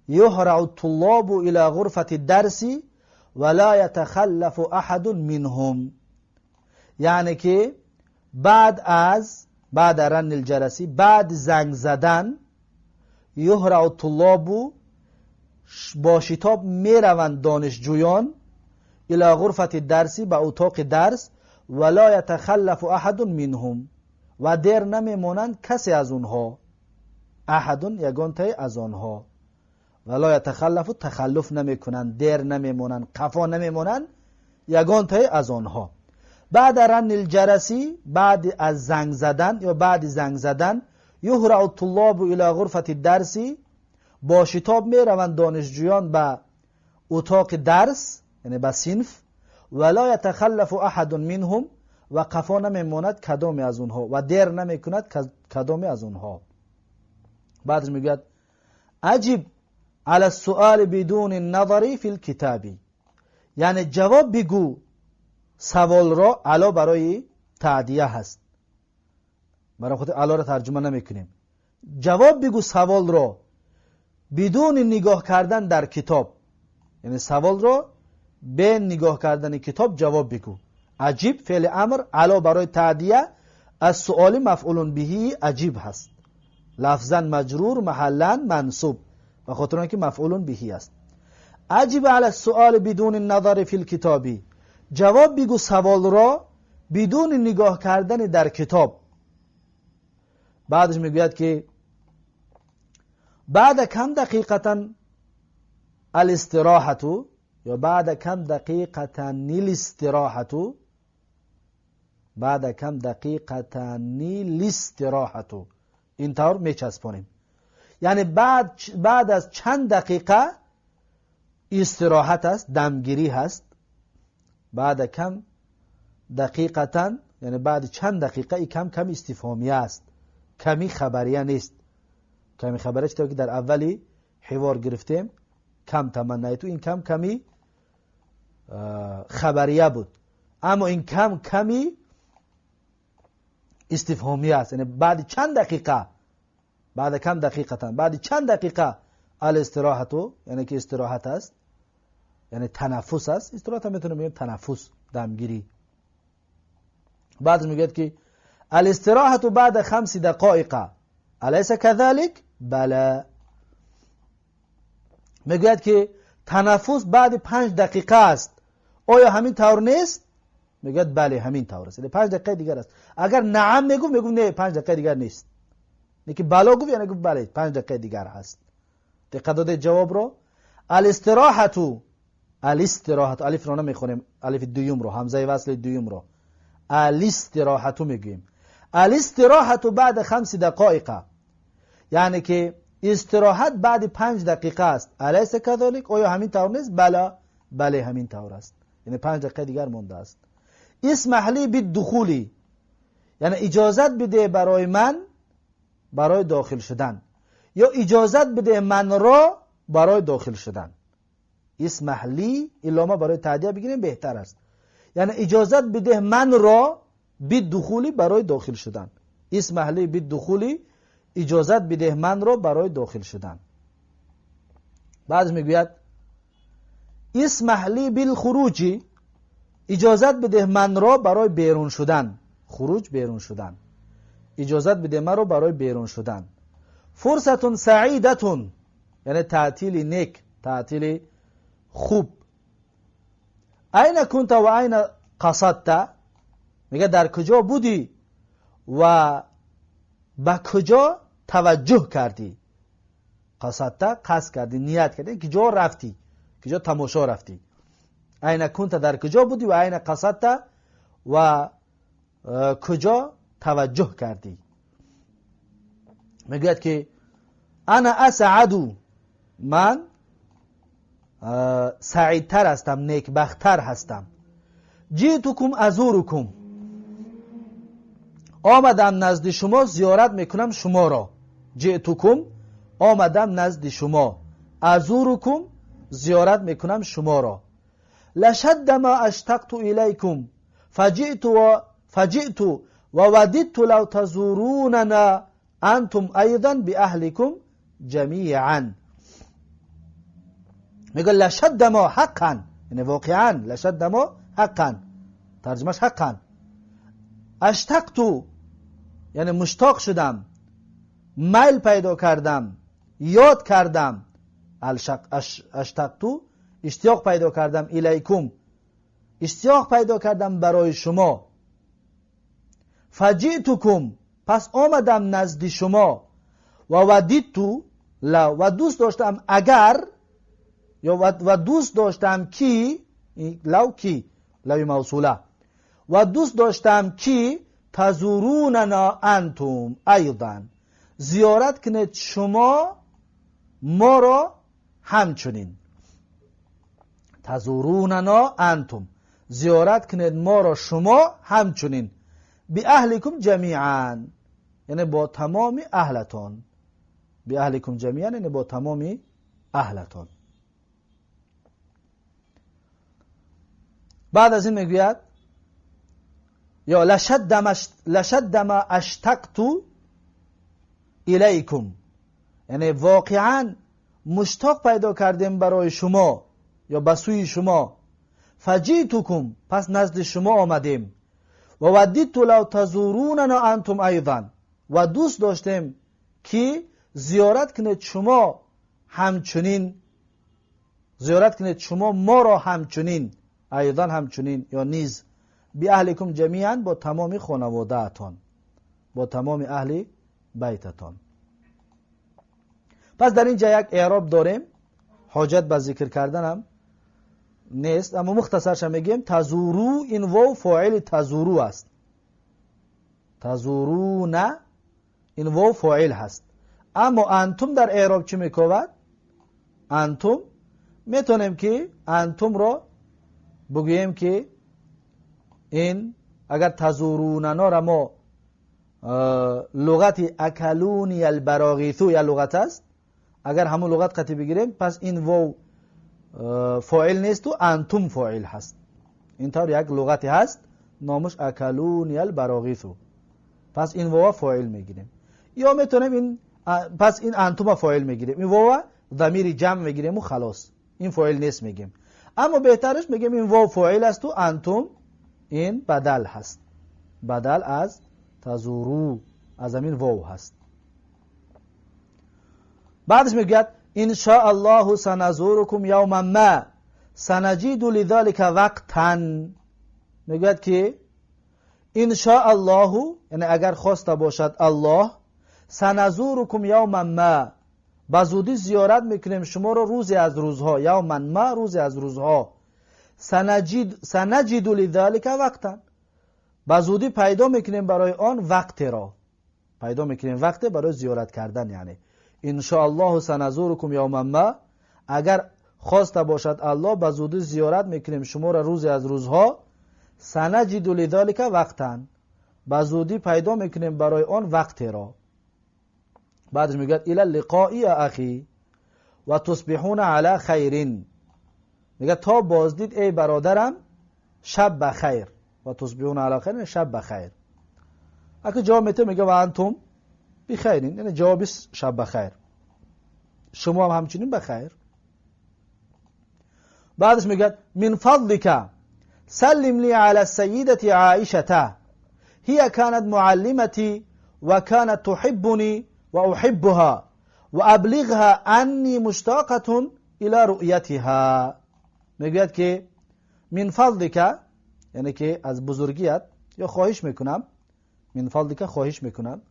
Speaker 1: یهرع الطلاب الى غرفة الدرس ولا يتخلف احد منهم، یعنی که بعد از بعد رن الجرس، بعد زنگ زدن، یهرع الطلاب، با شتاب میروند دانشجویان، الى غرفة الدرس، به اتاق درس، ولا یتخلف احد منهم، و دیر نمیمانند کسی از اونها، احد یگانتای از آنها، ولا یتخلف تخلف نمیکنند، دیر نمیمانند، قفا نمیمانند یگانتای از آنها. بعد رن الجرس، بعد از زنگ زدن یا بعد زنگ زدن، یهرع الطلاب الى غرفة الدرس، با شتاب میروند دانشجویان به اتاق درس، یعنی به صنف، ولا یتخلف احد منهم، و قفا نمیماند کدامی از اونها و دیر نمیکند کدامی از اونها. بعدش میگوید اجب علی السؤال بدون النظر فی الکتاب، یعنی جواب بگو سوال را، علا برای تعدیه هست، برای خود علا را ترجمه نمیکنیم، جواب بگو سوال را بدون نگاه کردن در کتاب، یعنی سوال را به نگاه کردن کتاب جواب بگو. عجیب فعل امر، علا برای تعدیه، از سؤال مفعول بهی عجیب هست، لفظا مجرور محلا منصوب، به خاطر اینکه مفعول بهی است. عجیب علی السؤال بدون النظر فی الکتاب، جواب بگو سوال را بدون نگاه کردن در کتاب. بعدش میگوید که بعد کم دقیقتا الاستراحة، یا بعد کم دقیقتا الاستراحة، بعد کم دقیقتا الاستراحة، این طور میچسبانیم، یعنی بعد از چند دقیقه استراحت است، دمگیری هست. بعد کم دقیقتا یعنی بعد چند دقیقه، ای کم کم استفهامیه است، کمی خبریه نیست. کمی خبریه چطور که در اولی حوار گرفتیم کم تمنای تو، این کم کمی خبریه بود، اما این کم کمی استفهامیه است، یعنی بعد چند دقیقه، بعد کم دقیقتا، بعد چند دقیقه الاستراحتو، یعنی که استراحت است، یعنی تنفس است، استراحت هم میتونیم بگیم تنفس، دمگیری. بعد میگه که الاستراحة بعد 5 دقائق الیس كذلك؟ بله. میگوید که تنفس بعد 5 دقیقه است، آیا همین طور نیست؟ میگوید بله همین طور است، یعنی 5 دقیقه دیگر است. اگر نعم میگفت، میگفت نه 5 دقیقه دیگر نیست، که بلا گفت یعنی گفت بله 5 دقیقه دیگر هست. دقت داده جواب رو. الاستراحة، الاستراحة، الف رو نمیخونیم، الف دوم رو، همزه وصل دوم رو، الاستراحة میگیم. الاستراحة بعد 5 دقایق، یعنی که استراحت بعد 5 دقیقه است. الیس كذلك؟ آیا همین طور نیست؟ بله، بله همین طور است، یعنی 5 دقیقه دیگر مونده است. اسمح لی بالدخول، یعنی اجازت بده برای من برای داخل شدن، یا اجازت بده من را برای داخل شدن. اسمح لی الا ما برای تعدیه بگیریم بهتر است، یعنی اجازت بده من را بالدخول برای داخل شدن. اسمح لی بالدخول، اجازت بده من را برای داخل شدن. بعد میگوید اسمح لی بالخروج، اجازت بده من را برای بیرون شدن. خروج بیرون شدن، اجازت بده من را برای بیرون شدن. فرصت سعیدتون، یعنی تعطیل نیک، تعطیل خوب. این کنت و این قصدت، میگه در کجا بودی و به کجا توجه کردی؟ قصدت قصد کردی، نیت کردی، کجا رفتی، کجا تماشا رفتی. این کنت در کجا بودی و این قصدت و کجا توجه کردی. میگوید که انا اسعد، من سعیدتر هستم، نیکبختتر هستم. جئتکم ازورکم، آمدم نزد شما زیارت میکنم شما را. جئتکم آمدم نزد شما، ازورکم زیارت میکنم شما را. لشد ما اشتقت الیکم فجئت و وددت لو تزوروننا انتم ایضا باهلکم جمیعا. میگه لشد ما حقا، یعنی واقعا، لشد ما حقا ترجمهش حقا. اشتقت یعنی مشتاق شدم، میل پیدا کردم، یاد کردم. اشتقتو اشتیاق پیدا کردم، الیکم اشتیاق پیدا کردم برای شما. فجئتکم پس آمدم نزد شما. و ودیدتو لو و دوست داشتم اگر، یا و دوست داشتم کی، لو کی، لوی موصوله، و دوست داشتم کی تزوروننا انتم ایضا زیارت کنید شما ما را همچنین. تزوروننا انتم زیارت کنید ما را شما همچنین. بی اهلکم جمیعا یعنی با تمام اهلتان. بی اهلکم جمیعا یعنی با تمام اهلتان. بعد از این میگوید یا لشد ما اشتقت الیکم یعنی واقعا مشتاق پیدا کردیم برای شما یا به سوی شما. فجیتکم پس نزد شما آمدیم. و ودیدت لو تزوروننا انتم ایضا و دوست داشتیم که زیارت کنید شما همچنین، زیارت کنید شما ما را همچنین، ایضا همچنین یا نیز، بی اهلکم جمیعا با تمام خانواده‌تان، با تمام اهل بیتتان. پس در اینجا یک اعراب داریم، حاجت به ذکر کردنم نیست، اما مختصرش میگیم. تزورو این واو فاعل تزورو است، تزورون این واو فاعل هست. اما انتم در اعراب چی میکند؟ انتم میتونیم که انتم را بگوییم که این اگر تزوروننا را ما لغت اکلونی البراغیثو یا لغت است، اگر همون لغت قطعی بگیریم پس این واو فاعل نیست و انتم فاعل هست. اینطور یک لغتی هست نامش اکلونی البراغیثو، پس این واو فاعل میگیریم. یا میتونیم این پس این انتم فاعل میگیریم، این واو ضمیر جمع میگیریم و خلاص، این فاعل نیست میگیم. اما بهترش میگیم این واو فاعل است و انتم این بدل هست، بدل از تزورو از همین واو هست. بعدش میگوید ان شاء الله سنزورکم یوما ما سنجید لذلك وقتا. میگوید که ان شاء الله یعنی اگر خواسته باشد الله، سنزورکم یوما ما به زودی زیارت میکنیم شما رو روزی از روزها، یوما ما روزی از روزها، سنجد لذلك وقتا به زودی پیدا میکنیم برای آن وقت را، پیدا میکنیم وقت برای زیارت کردن. یعنی ان شاء الله سنزورکم یوما ما اگر خواسته باشد الله به زودی زیارت میکنیم شما را روزی از روزها، سنجد لذلك وقتا به زودی پیدا میکنیم برای آن وقت را. بعدش میگه الی اللقاء یا اخی و تصبحون علی خیر، میگه تا بازدید ای برادرم شب بخیر. و تصبحون علی خیر شب بخیر. اگه جواب میده میگه و انتم بخیرین، یعنی جواب شب بخیر، شما هم همچنین بخیر. بعدش میگه من فضلك سلم لي على السيدة عائشة هي كانت معلمتي وكانت تحبني وأحبها وأبلغها أني مشتاقة إلى رؤيتها. میگوید که من فضلك یعنی که از بزرگیت یا خواهش میکنم، من فضلك خواهش میکنم،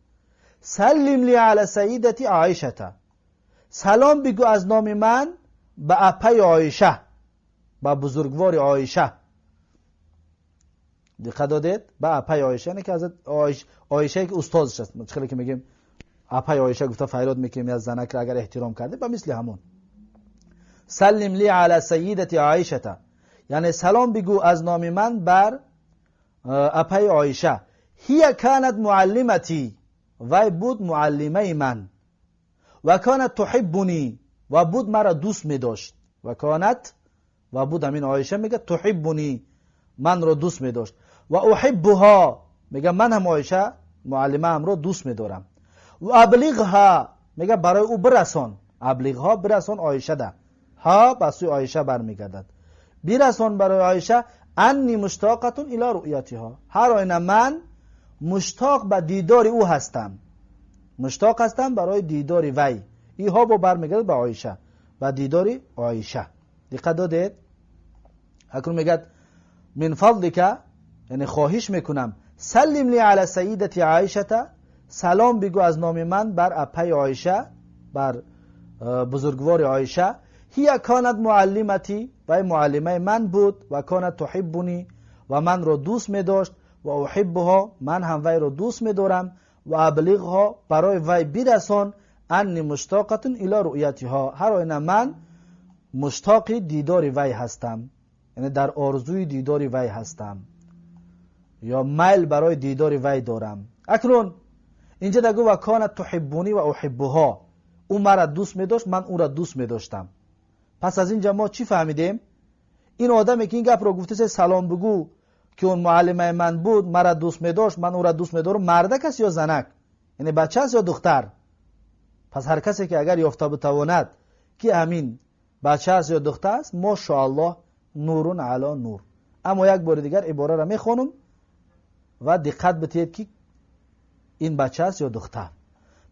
Speaker 1: سلم لی علی سیدتی عایشه سلام بگو از نام من به اپای عایشه، به بزرگوار عایشه. دقت دادید؟ به اپای عایشه یعنی که از عایشه که استادش است، چخیلی که میگیم اپای عایشه گفته فریاد میکنیم از زنک را اگر احترام کرده، به مثل همون. سلم لی علی سیدتی عایشه یعنی سلام بگو از نام من بر اپای عایشه. هی کانت معلمتی وی بود معلمه من، و کانت تحبنی و بود مرا دوست می داشت، و کانت و بود همین عایشه میگه تحبنی من را دوست می داشت، و احبها میگه من هم عایشه معلمه هم را دوست می دارم، و ابلغها میگه برای او برسان، ابلغها برسان عایشه ده، ها به سوی عایشه برمیگردد، برسان برای عایشه انی مشتاقه الی رؤیتها هر آینه من муштоқ ба дидори ӯ ҳастам. Муштоқ ҳастам барои дидори вай. Инҳо бо бармегардад ба Оиша, ба дидори Оиша. Диққат додед? Акнун мегӯяд мин фадлика, яъне хоҳиш мекунам, саллим ли ала сайидати Оишата, салом бигӯ аз номи ман бар апаи Оиша, бар бузургвори Оиша. Ҳия канат муаллимати, вай муаллимаи ман буд, ва канат туҳиббуни, ва манро дӯст медошт, ва уҳиббуҳо, ман ҳам вайро дӯст медорам, ва аблиғҳо, барои вай бирасон, анни муштоқатун ило руъятиҳо, ҳар оина ман муштоқи дидори вай ҳастам, яъне дар орзуи дидори вай ҳастам ё майл барои дидори вай дорам. Акнун инҷа дагу ва канат туҳиббуни ва уҳиббуҳо, ӯ мара дӯст медошт, ман ӯра дӯст медоштам. Пас аз инҷа мо чӣ фаҳмидем? Ин одаме ки ин гапро гуфтасе салом бигӯ, ки он муаллимаи ман буд, мара дӯст медошт, ман ӯра дӯст медорам, мардак аст ё занак? Яъне бача аст ё духтар? Пас ҳар касе ки агар ёфта битавонад ки ҳамин бача аст ё духтар аст, мошоаллоҳ, нурун ало нур. Аммо як бори дигар ибораро мехонам ва диққат битиҳед ки ин бача аст ё духтар.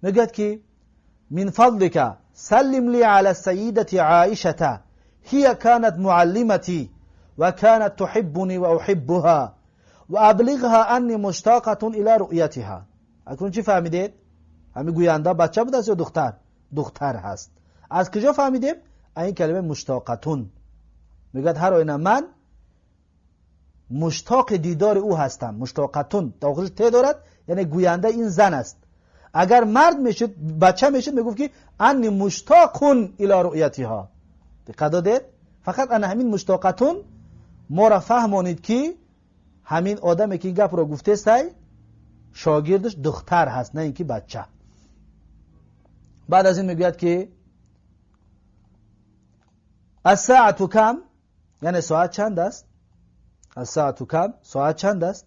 Speaker 1: Мегӯяд ки мин фадлика саллим ли ала сайидати Оишата ҳия канат муаллимати ва канат туҳиббуни ва уҳиббуҳа ва аблиғҳа анни муштоқатун ила руъятиҳа. Акнун чӣ фаҳмидед? Ҳамин гӯянда бача будааст ё духтар? Духтар ҳаст. Аз куҷо фаҳмидем? Ин калимаи муштоқатун. Мегӯяд ҳар оина ман муштоқи дидори ӯ ҳастам. Муштоқатун охираш те дорад, яъне гӯянда ин зан аст. Агар мард мешуд, бача мешуд, мегуфт ки анни муштоқун ило руъятиҳо. Диққат додед? Фақат ана ҳамин муштоқатун моро фаҳмонид ки ҳамин одаме ки ин гапро гуфтестай шогирдаш духтар ҳаст, на ин ки бача. Баъд аз ин мегӯяд ки ассаату кам, яъне соат чанд аст? Ассаату кам, соат чанд аст?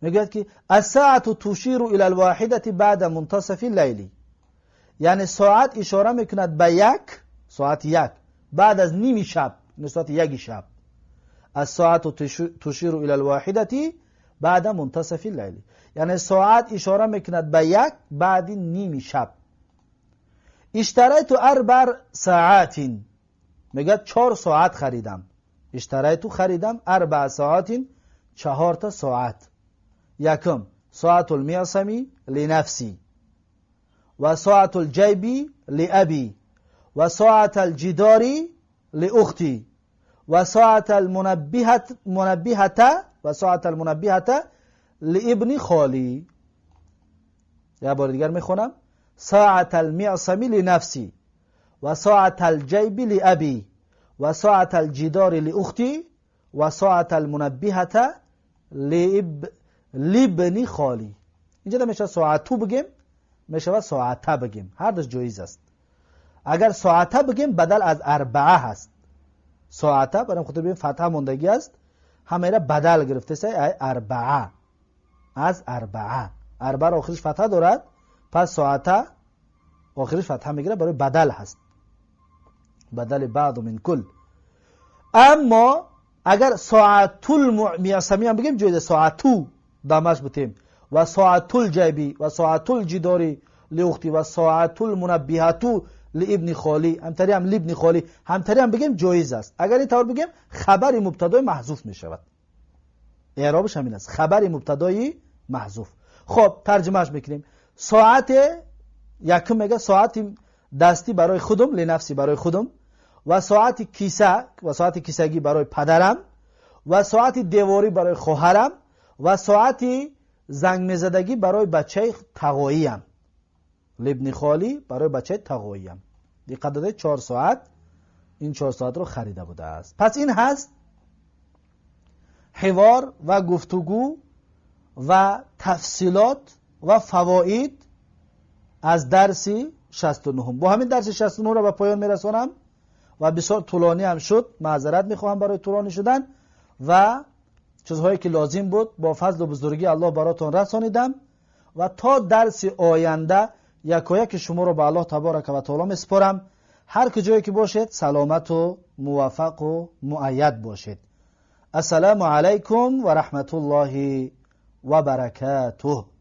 Speaker 1: Мегӯяд ки ассаату туширу ила алвоҳидати баъда мунтасафи лайли, яъне соат ишора мекунад ба як, соати як баъд аз ними шаб, яъне соати яки шаб. Ассаату туширу ила алвоҳидати баъда мунтасафи лайли, яъне соат ишора мекунад ба як баъди ними шаб. Иштарайту арбар саатин, мегӯяд 4 соат харидам. Иштарайту харидам, арбаа саатин, 4 соат. Якум соатул миъсами линафси ва соатул ҷайби лиаби ва соатал ҷидори лиухти ва соатал мунаббиҳата ва соатал мунаббиҳата лиибни холи. Як бори дигар мехонам. Соатал миъсами линафси ва соатал ҷайби лиаби ва соатал ҷидори лиухти ва соатал мунаббиҳата либни холи. Инҷа мешавад соату бигем, мешавад соата бигем, ҳар душ ҷоиз аст. Агар соата бигем бадал аз арбаа ҳаст. Соата барам худо бибин фатҳа мондагӣ аст, ҳамаира бадал гирифтеса ай арбаа, аз арбаа. Арбаа охириш фатҳа дорад, пас соата охириш фатҳа мегирад, барои бадал ҳаст, бадали баъду мин кул. Аммо агар соатул миъсамӣ ҳам бигем ҷоиз аст, соату дамаш бутем ва соатул ҷайби ва соатул ҷидори лиухти ва соатул мунаббиҳату лиибни холи, ҳамтари ҳам либни холи, ҳамтари ҳам бигем ҷоиз аст. Агар ин тавр бигем хабари мубтадои маҳзуф мешавад. Эъробаш ҳамин аст, хабари мубтадои маҳзуф. Хоб тарҷумааш мекунем. Соате якум мега соати дастӣ барои худум, линафси барои худум, ва соати киса ва соати кисагӣ барои падарам ва соати деворӣ барои хоҳарам ва соати зангмезадагӣ барои бачаи тағоиям, либни холи барои бачаи тағоиям. Диққат додед, 4 соат, ин 4 соатро харида будааст. Пас ин ҳаст ҳивор ва гуфтугӯ ва тафсилот ва фавоид аз дарси 69. Бо ҳамин дарси 69-ро ба поён мерасонам ва бисёр тӯлонӣ ҳам шуд, маъзарат мехоҳам барои тӯлонӣ шудан ва чизҳое ки лозим буд бо фазлу бузургии Аллоҳ баротон расонидам ва то дарси оянда якояки шуморо ба Аллоҳ таборака ва таоло месупорам. Ҳар куҷое ки бошед саломату муваффақу муайяд бошед. Ассалому алайкум ва раҳматуллоҳи Ва баракатуҳ.